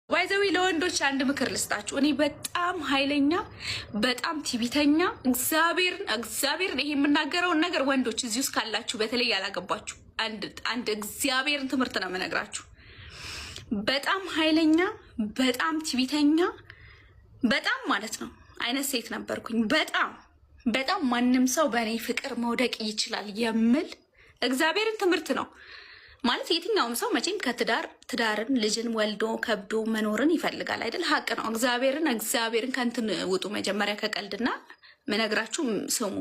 By the way ለወንዶች አንድ ምክር ልስጣችሁ። እኔ በጣም ኃይለኛ፣ በጣም ቲቢተኛ፣ እግዚአብሔርን እግዚአብሔርን ይሄ የምናገረውን ነገር ወንዶች እዚህ ውስጥ ካላችሁ በተለይ ያላገባችሁ አንድ እግዚአብሔርን ትምህርት ነው የምነግራችሁ። በጣም ኃይለኛ፣ በጣም ቲቢተኛ፣ በጣም ማለት ነው አይነት ሴት ነበርኩኝ። በጣም በጣም ማንም ሰው በእኔ ፍቅር መውደቅ ይችላል የምል እግዚአብሔርን ትምህርት ነው ማለት። የትኛውም ሰው መቼም ከትዳር ትዳርን ልጅን ወልዶ ከብዶ መኖርን ይፈልጋል አይደል? ሀቅ ነው። እግዚአብሔርን እግዚአብሔርን ከእንትን ውጡ መጀመሪያ ከቀልድና ምነግራችሁ ስሙ።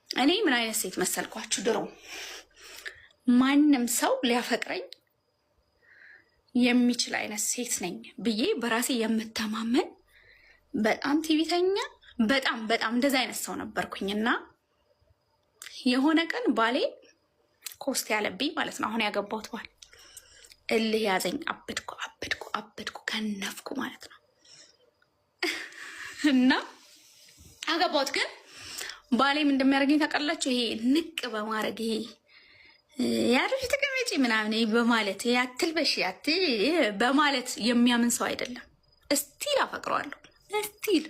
እኔ ምን አይነት ሴት መሰልኳችሁ? ድሮ ማንም ሰው ሊያፈቅረኝ የሚችል አይነት ሴት ነኝ ብዬ በራሴ የምተማመን፣ በጣም ቲቪተኛ፣ በጣም በጣም እንደዚ አይነት ሰው ነበርኩኝና የሆነ ቀን ባሌ ኮስት ያለብኝ ማለት ነው። አሁን ያገባሁት ባል እልህ ያዘኝ። አበድኩ አበድኩ አበድኩ ከነፍኩ ማለት ነው። እና አገባሁት። ግን ባሌም እንደሚያደርገኝ ታውቃላችሁ? ይሄ ንቅ በማድረግ፣ ይሄ ያርሽ ተቀመጪ ምናምን በማለት፣ አትልበሽ በማለት የሚያምን ሰው አይደለም። Still አፈቅረዋለሁ። Still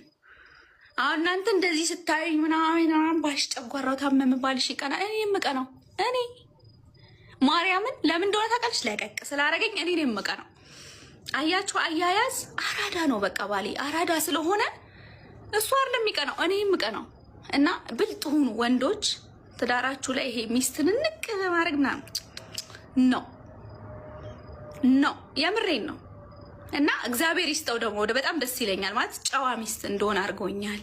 አሁን እናንተ እንደዚህ ስታዩኝ ምናምን ባልሽ ጨጓራው ታመመ፣ ባልሽ ይቀናል። እኔ የምቀናው እኔ ማርያምን ለምን እንደሆነ ታውቃለች? ለቀቅ ስላደረገኝ እኔ ነው የምቀናው። አያችሁ፣ አያያዝ አራዳ ነው። በቃ ባሌ አራዳ ስለሆነ እሱ አይደለም የሚቀናው፣ እኔ የምቀናው። እና ብልጥ ሁኑ ወንዶች፣ ትዳራችሁ ላይ ይሄ ሚስትን ንቅ ማድረግ ምናምን no, no፣ የምሬን ነው። እና እግዚአብሔር ይስጠው ደግሞ ወደ በጣም ደስ ይለኛል ማለት ጨዋ ሚስት እንደሆነ አድርጎኛል።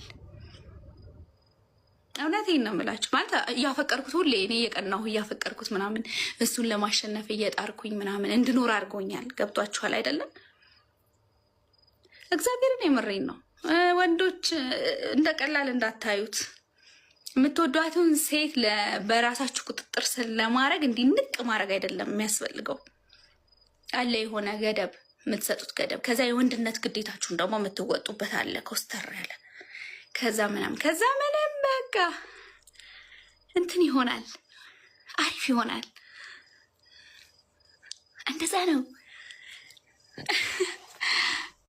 እውነቴን ነው የምላችሁ። ማለት እያፈቀርኩት ሁሌ እኔ እየቀናሁ እያፈቀርኩት ምናምን እሱን ለማሸነፍ እየጣርኩኝ ምናምን እንድኖር አድርጎኛል። ገብቷችኋል አይደለም? እግዚአብሔርን የምሬን ነው። ወንዶች እንደ ቀላል እንዳታዩት። የምትወዷትን ሴት በራሳችሁ ቁጥጥር ስር ለማድረግ እንዲህ ንቅ ማድረግ አይደለም የሚያስፈልገው። አለ የሆነ ገደብ፣ የምትሰጡት ገደብ። ከዛ የወንድነት ግዴታችሁን ደግሞ የምትወጡበት አለ፣ ኮስተር ያለ። ከዛ ምናምን ከዛ ምንም በቃ እንትን ይሆናል፣ አሪፍ ይሆናል። እንደዛ ነው።